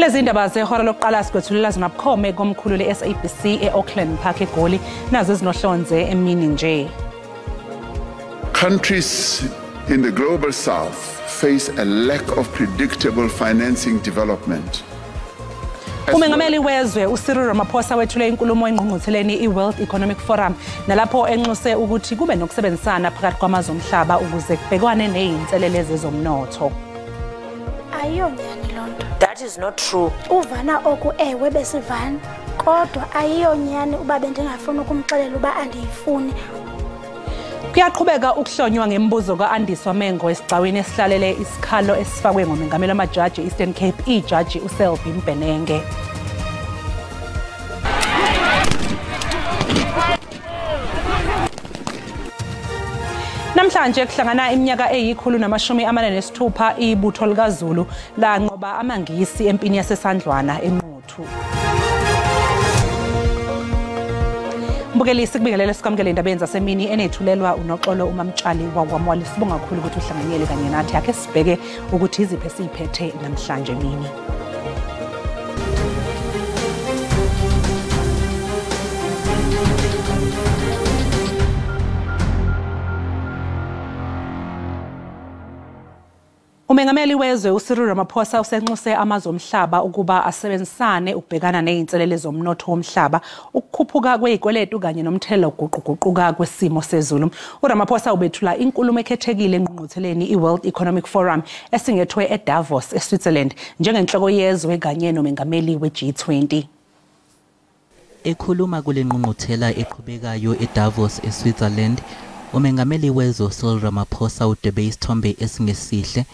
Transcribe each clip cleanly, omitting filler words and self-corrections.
Lezi ndaba zehora lokuqala sikwethulela zona bukhome komkhulu le-SABC e-Auckland Park eGoli, nazo ezinohlonze emini nje. Countries in the global south face a lack of predictable financing development. Umengameli wezwe uCyril Ramaphosa wethule inkulumo engqungqutheleni i-World Economic Forum, nalapho enxuse ukuthi kube nokusebenzisana phakathi kwamazwe omhlaba ukuze kubhekwane nezinselele zezomnotho. Ayiyonyani lonto. That is not true. Uvana oku ewe besivana, kodwa ayiyonyani uba bendingafuni ukumxelela uba andiyifuni. Kuyaqhubeka ukuhlonywa ngemibuzo ka-Andiswa Mengo esigcawini esihlalele isikhalo esifakwe ngomengameli wamajaji Eastern Cape ijaji uSelby Mbenenge. Namhlanje kuhlangana iminyaka eyi-146 ibutho likaZulu lanqoba amaNgisi empini yaseSandlwana eNquthu. Mbukeli, sikubingelele sikwamukele endabeni zasemini enethulelwa uNoxolo uMamtshali wakwaMwali. Sibonga kakhulu ukuthi uhlanganyele kanye nathi. Ake sibheke ukuthi iziphi esiyiphethe namhlanje emini. Umengameli wezwe uCyril Ramaphosa usenxuse amazwe omhlaba ukuba asebenzisane ukubhekana nezinselele zomnotho womhlaba, ukukhuphuka kwezikweletu kanye nomthelela oguquguquka kwesimo sezulu. uRamaphosa ubethula inkulumo ekhethekile engqungqutheleni i-World Economic Forum esingethwe eDavos eSwitzerland njengenhloko yezwe kanye nomengameli we-G20. Ekhuluma kule ngqungquthela eqhubekayo eDavos eSwitzerland, umengameli wezwe Cyril Ramaphosa udwebe isithombe esingesihle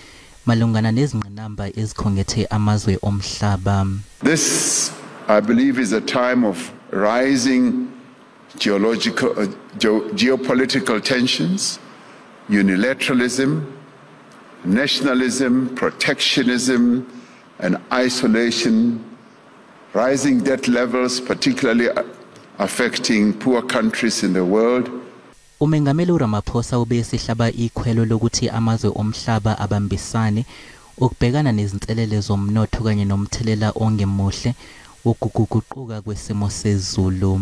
malungana nezingqinamba ezikhungethe amazwe omhlaba. This, I believe, is a time of rising geopolitical tensions, unilateralism, nationalism, protectionism, and isolation, rising debt levels, particularly affecting poor countries in the world. Umengameli uRamaphosa ubesihlaba ikhwelo lokuthi amazwe omhlaba abambisane ukubhekana nezinselele zomnotho kanye nomthelela ongemuhle wokuguquguquka kwesimo sezulu.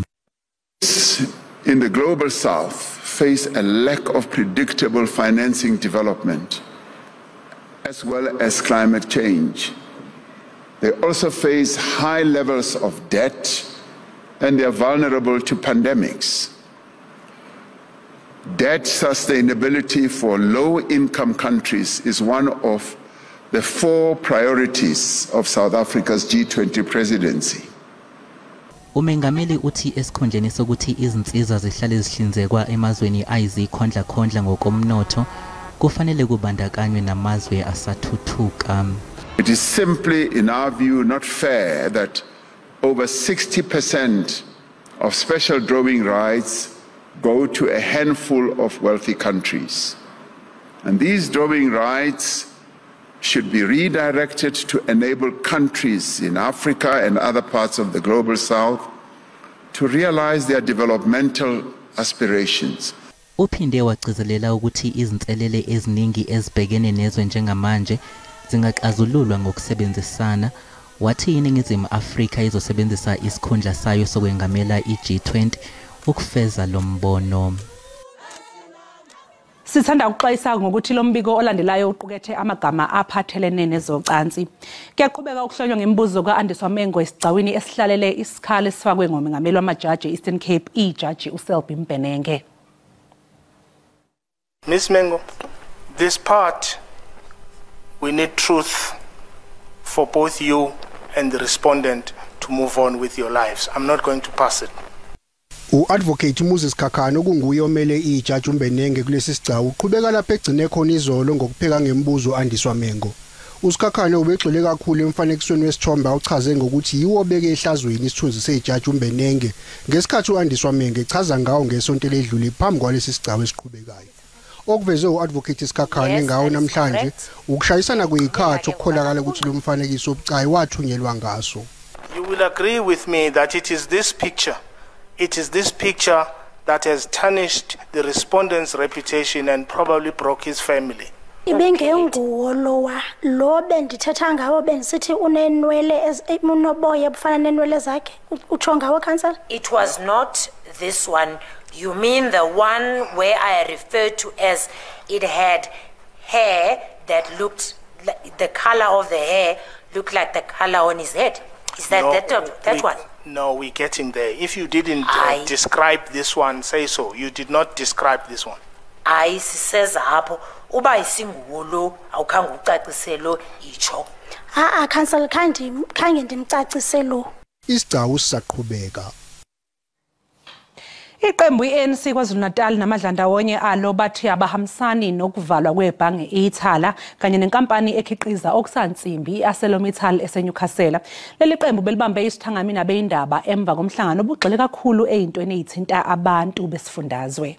In the global south face a lack of predictable financing development as well as climate change. They also face high levels of debt and they are vulnerable to pandemics. Debt sustainability for low-income countries is one of the 4 priorities of South Africa's G20 presidency. Umengameli uthi esikhundleni sokuthi izinsiza zihlale zihlinzekwa emazweni ayizikhondlakhondla ngokomnotho, kufanele kubandakanywe namazwe asathuthuka. It is simply, in our view, not fair that over 60% of special drawing rights go to a handful of wealthy countries. And these drawing rights should be redirected to enable countries in Africa and other parts of the global south to realize their developmental aspirations. Uphinde wagcizelela ukuthi izinselele eziningi ezibhekene nezwe njengamanje zingaxazululwa ngokusebenzisana. Wathi iNingizimu Afrika izosebenzisa isikhundla sayo sokwengamela i-G20 ukufeza lo mbono. Sithanda ukuxwayisa ngokuthi lo mbiko olandelayo uqukethe amagama aphathelene nezocansi. Kuyaqhubeka ukuhlonywa ngemibuzo ka-Andiswa Mengo esigcawini esihlalele isikhalo esifakwe ngomengameli wamajaji Eastern Cape ijaji uSelby Mbenenge. Miss Mengo, this part we need truth for both you and the respondent to move on with your lives. I'm not going to pass it. U-Advocate Moses Khakhane okunguye omele ijaji uMbenenge kulesi sigcawu uqhubeka lapho egcine khona izolo ngokupheka ngemibuzo Andiswa Mengo. USikhakhane ubegxile kakhulu emfanekisweni wesithombe awuchaze ngokuthi yiwo obeke ehlazweni isithunzi sejaji uMbenenge ngesikhathi u-Andiswa Mengo echaza ngawo ngesonto eledlule phambi kwalesi sigcawu esiqhubekayo. Okuvezwe u-Advocate Sikhakhane ngawo namhlanje ukushayisana kwezikhathi okukholakala ukuthi lo mfanekiso obucayi wathunyelwa ngaso. You will agree with me that it is this picture. It is this picture that has tarnished the respondent's reputation and probably broke his family. Ibingenguwo lowa lo bendithetha ngawo bendisithi unenwele unoboya bufana nenwele zakhe utsho ngawo counsel. It was not this one. You mean the one where I referred to as it had hair that looked like the color of the hair looked like the color on his head? Is that No, that one? No, we're getting there. If you didn't describe this one, say so. You did not describe this one. Hayi siseza apho uba isinguwo lo awukhange ucacise lo itsho. Ha-a counsel khange ndimcacise lo. Isigcawu sisaqhubeka. Iqembu i-ANC KwaZulu-Natal namadlandawonye alo bathi abahambisani nokuvalwa kwebhange Ithala kanye nenkampani ekhiqiza okusansimbi i-ArcelorMittal eseNewcastle. Leli qembu belibambe isithangami nabezindaba emva komhlangano obugxile kakhulu ey'ntweni ey'thinta abantu besifundazwe.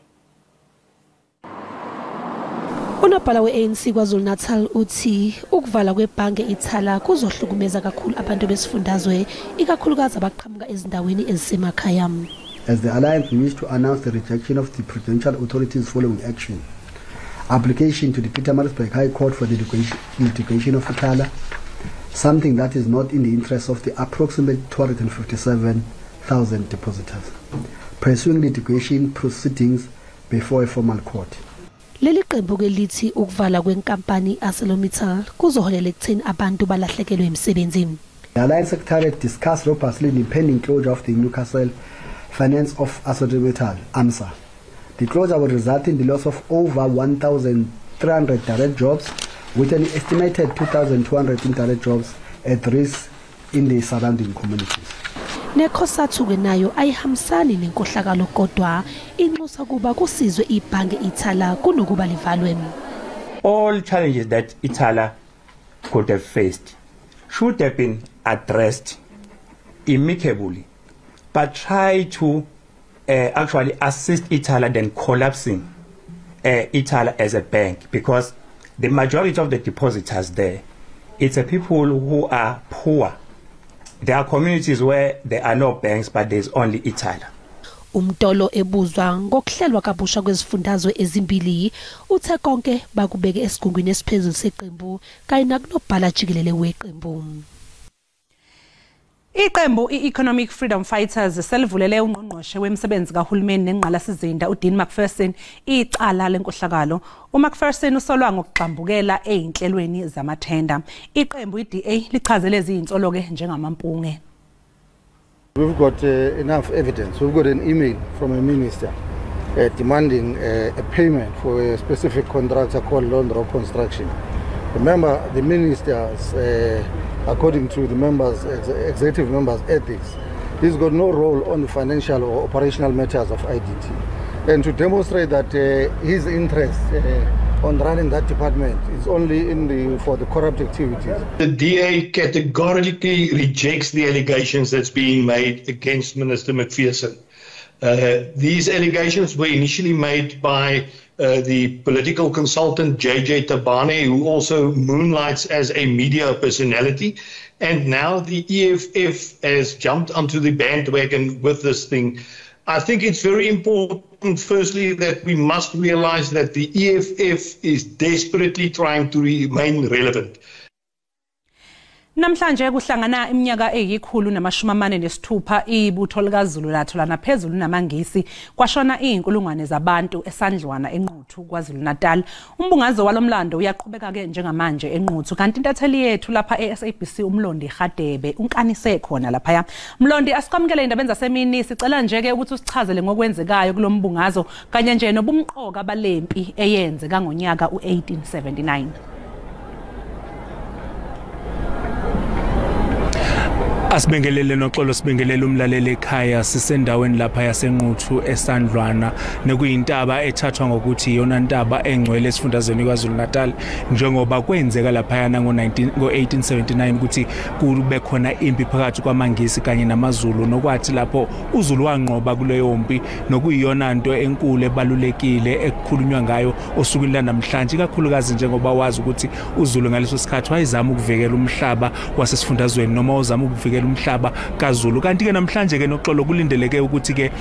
Unobhala we-ANC KwaZulu-Natal uthi ukuvala kwebhange Ithala kuzohlukumeza kakhulu abantu besifundazwe, ikakhulukazi abaqhamuka ezindaweni ezisemakhaya. As the Alliance, we wish to announce the rejection of the prudential authorities following action. Application to the Pietermaritzburg High Court for the litigation of Ithala, something that is not in the interest of the approximate 257,000 depositors, pursuing litigation proceedings before a formal court. Leli qembu ke lithi ukuvala kwenkampani ArcelorMittal kuzoholela ekutheni abantu balahlekelwe emsebenzini. The Alliance Secretariat discussed robustly the pending closure of the Newcastle Finance of ArcelorMittal, AMSA. The closure will result in the loss of over 1,300 direct jobs, with an estimated 2,200 indirect jobs at risk in the surrounding communities. NeCOSATU-ke nayo ayihambisani nenkohlakalo kodwa inxusa kuba kusizwe ibhange Ithala kunokuba livalwe. All challenges that Ithala could have faced should have been addressed amicably, but try to actually assist Ithala than collapsing Ithala as a bank, because the majority of the depositors there, it's a people who are poor. There are communities where there are no banks, but there's only Ithala. Umtolo ebuzwa ngokuhlelwa kabusha kwezifundazwe ezimbili uthe konke bakubeke esigungwini esiphezulu seqembu kanye nakunobhala jikelele weqembu. Iqembu i-Economic Freedom Fighters selivulele ungqongqoshe wemisebenzi kahulumeni nengqalasizinda uDean Macpherson icala lenkohlakalo. UMacpherson usolwa ngokugxambukela ey'nhlelweni zamathenda. Iqembu i-DA lichaze lezi iy'nsolo-ke njengamampunge. We've got enough evidence. We've got an email from a minister demanding a payment for a specific contractor called Londro Construction. Remember, the ministers, according to the members, executive members' ethics, he's got no role on the financial or operational matters of IDT. And to demonstrate that his interest on running that department is only for the corrupt activities. The DA categorically rejects the allegations that's being made against Minister Macpherson. These allegations were initially made by the political consultant JJ Tabane, who also moonlights as a media personality. And now the EFF has jumped onto the bandwagon with this thing. I think it's very important, firstly, that we must realize that the EFF is desperately trying to remain relevant. Namhlanje kuhlangana iminyaka eyikhulu ibutho likaZulu latholana phezulu namaNgisi kwashona izinkulungwane zabantu eSandlwana eNquthu KwaZulu Natal. Umbungazo walomlando uyaqhubeka ke njengamanje eNquthu, kanti intatheli yethu lapha eSABC uMlondi Hadebe unkanise khona lapha. Mlondi, asikwamukele indaba zasemini, sicela nje ke ukuthi usichazele ngokwenzekayo kulombungazo kanye nje nobumqoka balempi eyenzeka ngonyaka u1879. Asibingelele noxolo, sibingelele umlaleli ekhaya. Sisendaweni lapha yaseNquthu eSandlwana, nekuyintaba ethathwa ngokuthi iyona ntaba engcwele esifundazweni KwaZulu Natal, njengoba kwenzeka laphayana ngo-1879 ukuthi kube khona impi phakathi kwamaNgisi kanye namaZulu, nokwathi lapho uZulu wanqoba kuleyo mpi, nokuyiyona nto enkulu ebalulekile ekukhulunywa ngayo osukwini lanamhlanje, ikakhulukazi njengoba wazi ukuthi uZulu ngaleso sikhathi wayezama ukuvikela umhlaba wasesifundazweni noma uzama ukuvikela ukuvikela umhlaba kaZulu. Kanti ke namhlanje ke noxolo kulindeleke ukuthi ke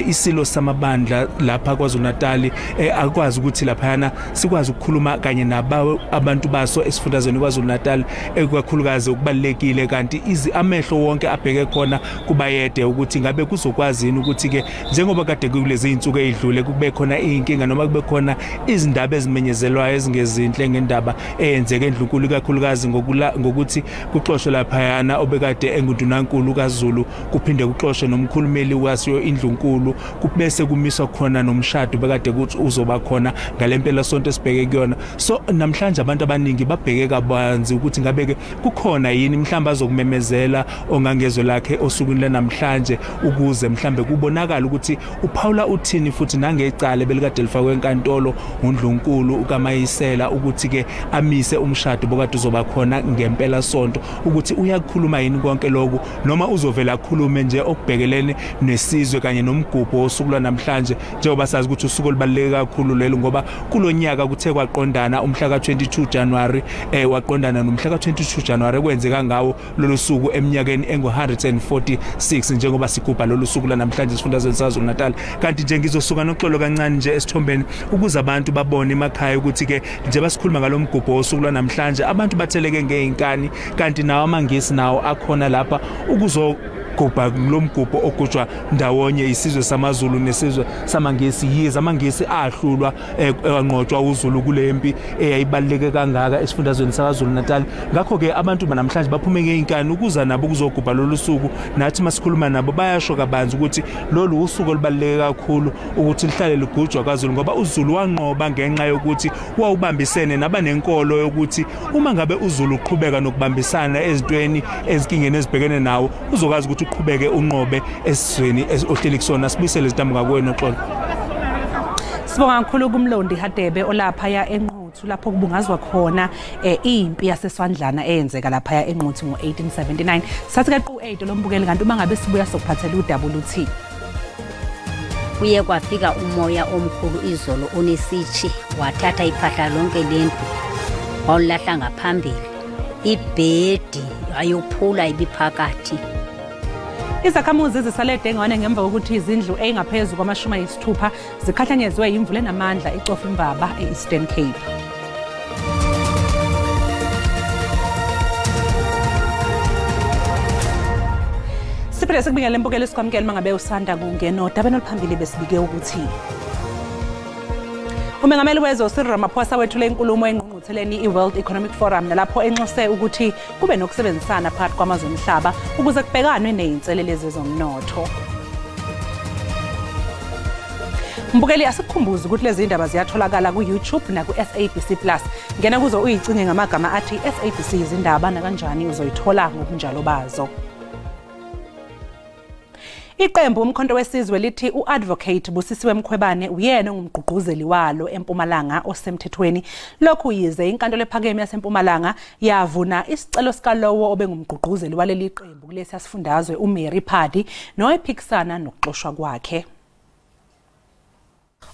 isilo samabandla lapha KwaZulu Natal akwazi ukuthi laphana sikwazi ukukhuluma kanye nabo abantu baso esifundazweni KwaZulu Natal, ekakhulukazi okubalekile. Kanti amehlo wonke abheke khona kubayede ukuthi ngabe kuzokwazi yini ukuthi ke njengoba kade kulezi insuku ezidlule kube khona inkinga noma kube khona izindaba ezimenyezelwayo ezingezinhle ngendaba eyenzeke endlunkulu, kakhulukazi ngokuthi kuxoshwe laphayana obekade engundunankulu kaZulu, kuphinde kuxoshwe nomkhulumeli waso indlunkulu, kubese kumiswa khona nomshado bekade kuthi uzoba khona ngalempela sonto esibheke kuyona. So namhlanje abantu abaningi babheke kabanzi ukuthi ngabe ke kukhona yini mhlawumbe azokumemezela ongangezwe lakhe osukwini lanamhlanje, ukuze mhlambe kubonakala ukuthi uPaula uthini futhi nangecala belikade lifakwe enkantolo uNdlunkulu ukaMayisela ukuthi ke amise umshado bokade uzoba khona ngempela sonto, ukuthi uyakhuluma yini konke lokhu noma uzovela akhulume nje okubhekelene nesizwe kanye nomgubho wosuku lwanamhlanje, njengoba sazi ukuthi usuku olubaluleke kakhulu lelo, ngoba kulonyaka kuthe kwaqondana umhla ka22 January waqondana nomhla ka22 January kwenzeka ngawo lolu suku eminyakeni engu146 njengoba sigubha lolu suku lanamhlanje esifundazweni saKwaZulu Natal. Kanti nje ngizosuka noxolo kancane nje esithombeni ukuze abantu babone emakhaya ukuthi ke njengoba sikhuluma ngalomgubho wosuku lwanamhlanje abantu batheleke ngeinkani, kanti nawo amaNgisi nawo akhona lapha ukuzo gubha lomgubho ogujwa ndawonye isizwe samaZulu nesizwe samaNgisi. Yize amaNgisi ahlulwa anqotshwa uZulu kule mpi eyayibaluleke kangaka esifundazweni saKwaZulu Natal. Ngakho ke abantu namhlanje baphume ngeinkani ukuza nabo ukuzogubha lolu suku. Nathi masikhuluma nabo bayasho kabanzi ukuthi lolu usuku olubaluleke kakhulu ukuthi lihlale ligujwa kwaZulu, ngoba uZulu wanqoba ngenxa yokuthi wawubambisene nabanenkolo yokuthi uma ngabe uZulu uqhubeka nokubambisana ezintweni ezinkingeni ezibhekene nawo uzokwazi ukuthi uqhubeke unqobe esizweni ohleli kusona. Sibuyisele izintambo ngakuwena Noxolo. Sibonga kakhulu kuMlondi Hadebe olaphaya eNquthu lapho kubungazwa khona impi yaseSwandlana eyenzeka laphaya eNquthu ngo-1879. Sathi kaqu 8 lombukeli, kanti uma ngabe sibuya sokuphathela uWT. Kuye kwafika umoya omkhulu izolo onesitshi wathatha iphahla lonke lendlu wawulahla ngaphambili, ibhedi ayophula ibiphakathi. Izakhamuzi zisale dengwane ngemva kokuthi izindlu ezingaphezu kwama-60 zikhahlanyezwe imvula enamandla icofa imbaba e-Eastern Cape. Siphinde sikubingelele mbukeli, sikwamukele mangabe usanda kungena odabeni oluphambili besibike ukuthi umengameli wezwe Cyril Ramaphosa wethule inkulumo engqungqutheleni i-World Economic Forum nalapho enxuse ukuthi kube nokusebenzisana phakathi kwamazwe omhlaba ukuze kubhekanwe nezinselele zezomnotho. Mbukeli, asikukhumbuze ukuthi lezi ndaba ziyatholakala ku-YouTube naku-SABC Plus. Ngena kuzo uyicinge ngamagama athi SABC izindaba, nakanjani uzoyithola ngobunjalo bazo. Iqembu Umkhonto Wesizwe lithi u-Advocate Busisiwe Mkhwebane uyena ongumgqugquzeli walo eMpumalanga osemthethweni. Lokhu yize inkantolo ephakeme yaseMpumalanga yavuna isicelo sikalowo obengumgqugquzeli waleli qembu kulesi sifundazwe uMary Phadi nowephikisana nokuxoshwa kwakhe.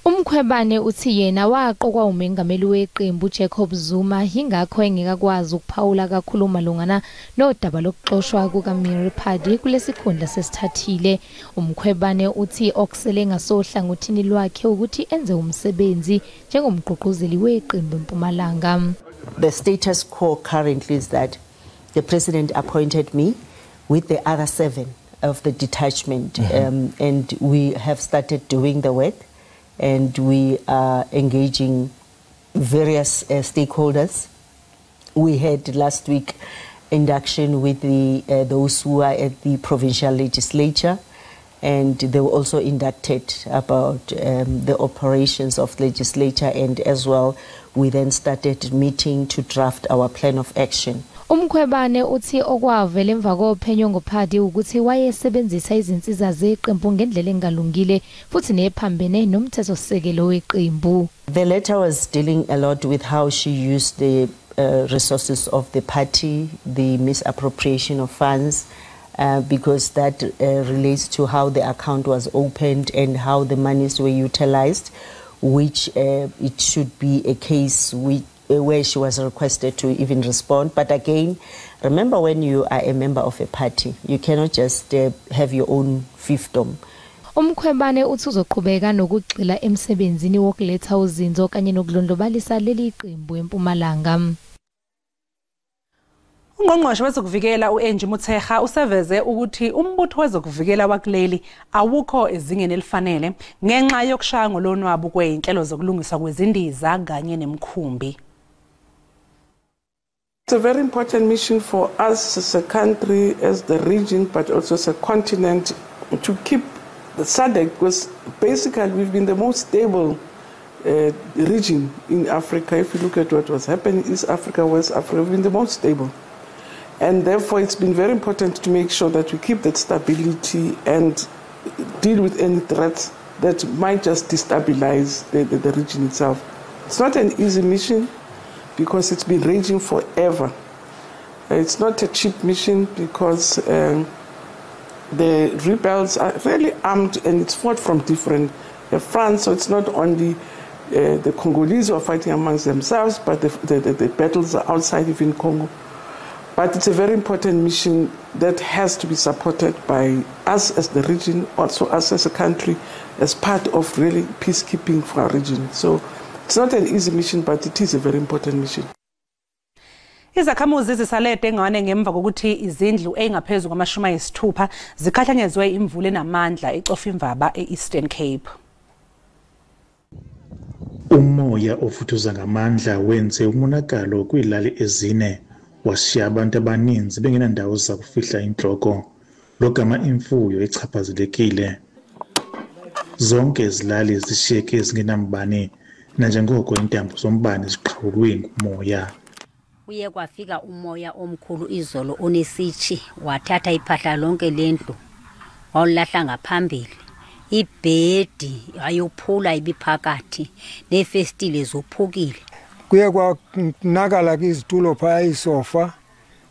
Umkhwebane uthi yena waqokwa umengameli weqembu Jacob Zuma, yingakho engekakwazi ukuphawula kakhulu malungana nodaba lokuxoshwa kukaMary Phadi kulesikhundla sesithathile. Umkhwebane uthi okusele ngasohlangothini lwakhe ukuthi enze umsebenzi njengomgqugquzeli weqembu eMpumalanga. The status quo currently is that the president appointed me with the other 7 of the detachment, and we have started doing the work. And we are engaging various stakeholders. We had last week induction with the those who are at the provincial legislature, and they were also inducted about the operations of legislature, and as well we then started meeting to draft our plan of action. Umkhwebane uthi okwavela emva kophenyo ngoPhadi ukuthi wayesebenzisa izinsiza zeqembu ngendlela engalungile futhi nephambene nomthethosisekelo weqembu. The letter was dealing a lot with how she used the resources of the party, the misappropriation of funds, because that relates to how the account was opened and how the monies were utilized, which it should be a case where she was requested to even respond. But again, Remember, when you are a member of a party, you cannot just have your own fiefdom. UMkhwebane uthi uzoqhubeka nokugxila emsebenzini wokuletha uzinzo kanye nokudlondlobalisa leli qembu eMpumalanga. Ungqongqoshe wezokuvikela u-Angie Motshekga useveze ukuthi umbutho wezokuvikela wakuleli awukho ezingeni elifanele ngenxa yokushaya ngolonwabu kwey'nhlelo zokulungiswa kwezindiza kanye nemikhumbi. It's a very important mission for us as a country, as the region, but also as a continent, to keep the SADC, because basically we've been the most stable region in Africa. If you look at what was happening, East Africa, West Africa, we've been the most stable. And therefore it's been very important to make sure that we keep that stability and deal with any threats that might just destabilize the region itself. It's not an easy mission because it's been raging forever. It's not a cheap mission because the rebels are really armed and it's fought from different fronts. So it's not only the Congolese who are fighting amongst themselves, but the battles are outside even Congo. But it's a very important mission that has to be supported by us as the region, also us as a country, as part of really peacekeeping for our region. So it's not an easy mission, but it is a very important mission. Izakhamuzi zisale dengane ngemva kokuthi izindlu ezingaphezu kwama-60 zikhahlanyezwe imvula enamandla eCofimvaba e-Eastern Cape. Umoya ofuthuza ngamandla wenze umonakalo kwiilali ezine, washiya abantu abaninzi bengenandawo zakufihla intloko, logama imfuyo ichaphazelekile. Zonke izilali zishiyeke zingenambane nanjengoko iintambo zombane ziqhawulwe ngumoya. Kuye kwafika umoya omkhulu izolo onesitshi wathatha iphahla lonke lendlu wawulahla ngaphambili. Ibhedi ayophula ibiphakathi neefestile zophukile. Kuye kwanakala ke izitulo phaya, isofa,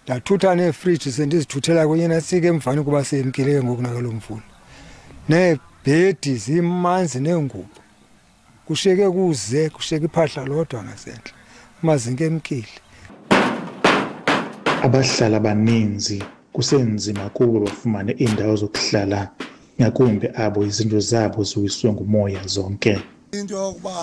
ndathutha neefriji sendizithuthela kwenye nasike emvani kuba semkile ke ngoku nakalo mvula. Neebhedi zimanzi neengubo. Kushiyeke kuze, kushiyeke iphahla lodwa ngasentla. Amazinki emkile. Abahlali abaninzi kusenzima kubo bafumane iindawo zokuhlala, ngakumbi abo izindlu zabo ziwiswe ngumoya zonke.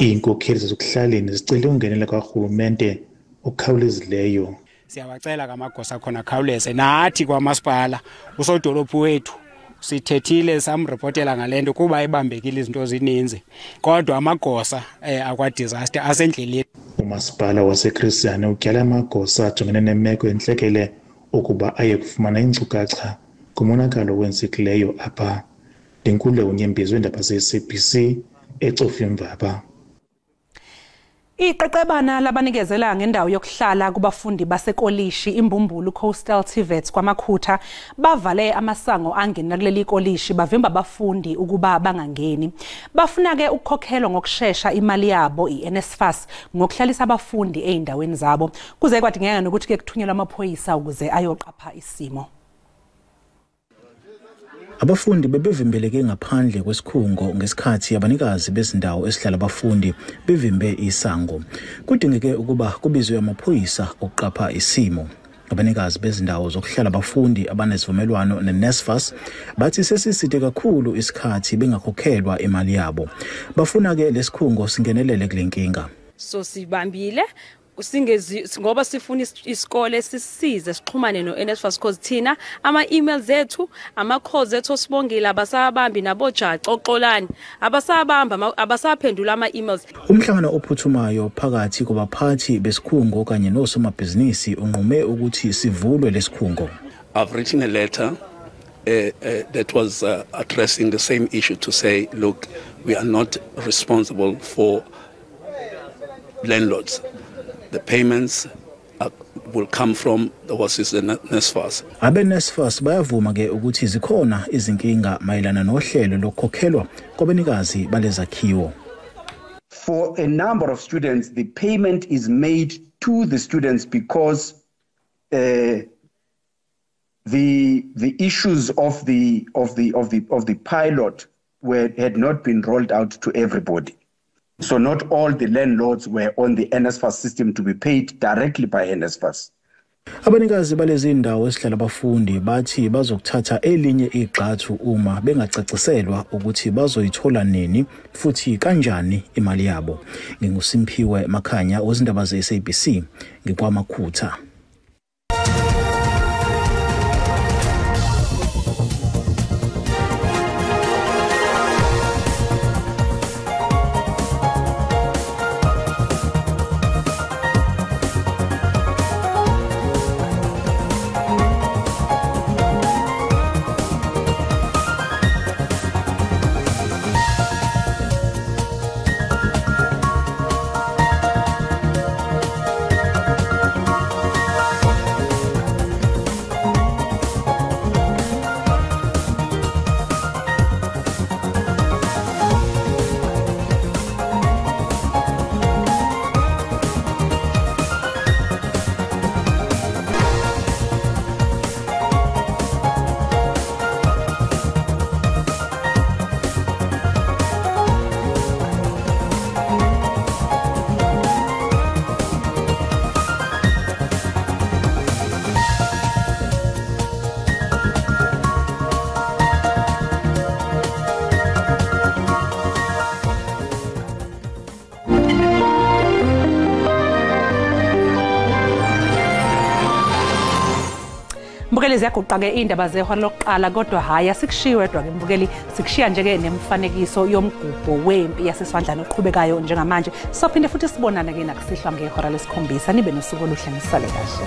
Iinkokheli zasekuhlaleni zicele ukungenela kwarhulumente okukhawulezileyo. Siyawacela kamagosa khona akhawuleze. Nathi kwamasipala usodolophu wethu sithethile samripotela ngale nto kuba ibambekile izinto zininzi, kodwa amagosa akwa-disaster asendleleni. Umasipala waseChris Hani utyala amagosa ajongene nemeko yentlekele ukuba aye kufumana iinkcukacha ngomonakalo owenzekileyo apha. Ndinkule unyembezi weendaba ze-SABC eCofimvaba. Iqeqebana labanikezela ngendawo yokuhlala kubafundi basekolishi iMbumbulu Coastal TVET kwaMakhutha bavale amasango angena kuleli kolishi bavimba abafundi ukuba bangangeni. Bafuna ke ukukhokhelwa ngokushesha imali yabo iNSFAS ngokuhlalisa abafundi ey'ndaweni zabo. Kuze kwadingeka nokuthi ke kuthunyelwe amaphoyisa ukuze ayoqapha isimo. Abafundi bebevimbeleke ngaphandle kwesikhungo ngesikhathi abanikazi bezindawo esihlala abafundi bevimbe isango. Kudingeke ukuba kubizwe amaphoyisa ukuqapha isimo. Abanikazi bezindawo zokuhlala abafundi abanesivumelwano neNSFAS bathi sesiside kakhulu isikhathi bengakhokhelwa imali yabo. Bafuna ke lesikhungo singenelele kule nkinga. So sibambile singezi ngoba sifuna isikole sisize sixhumane no-NSFAS because thina ama-emails ethu, ama-calls ethu osibongile abasabambi nabojaca oxolani abasabamba, abasaphendula ama-emails. Umhlangano ophuthumayo phakathi kwabaphathi besikhungo kanye nosomabhizinisi unqume ukuthi sivulwe lesikhungo. I've written a letter that was addressing the same issue to say, look, we are not responsible for landlords. The payments will come from the NSFAS. Abe-NSFAS bayavuma ke ukuthi zikhona izinkinga mayelana nohlelo lokukhokhelwa kwabanikazi balezakhiwo. For a number of students, the payment is made to the students because the issues of the pilot had not been rolled out to everybody. So not all the landlords were on the NSFAS system to be paid directly by NSFAS. Abanikazi balezi ndawo esihlala abafundi bathi bazokuthatha elinye igxathu uma bengacaciselwa ukuthi bazoyithola nini futhi kanjani imali yabo. NginguSimphiwe Makhanya wezindaba ze-SABC ngikwaMakhutha. Mbukeli, ziyaguqa-ke iy'ndaba zehora lokuqala, kodwa hhayi asikushiyi wedwa-ke mbukeli, sikushiya nje-ke nemfanekiso yomgubho wempi yaseSwandlana oqhubekayo njengamanje. Sophinde futhi sibonane-ke nakusihlwa ngehora lesikhombisa. Nibe nosuku oluhle, nisale kahle.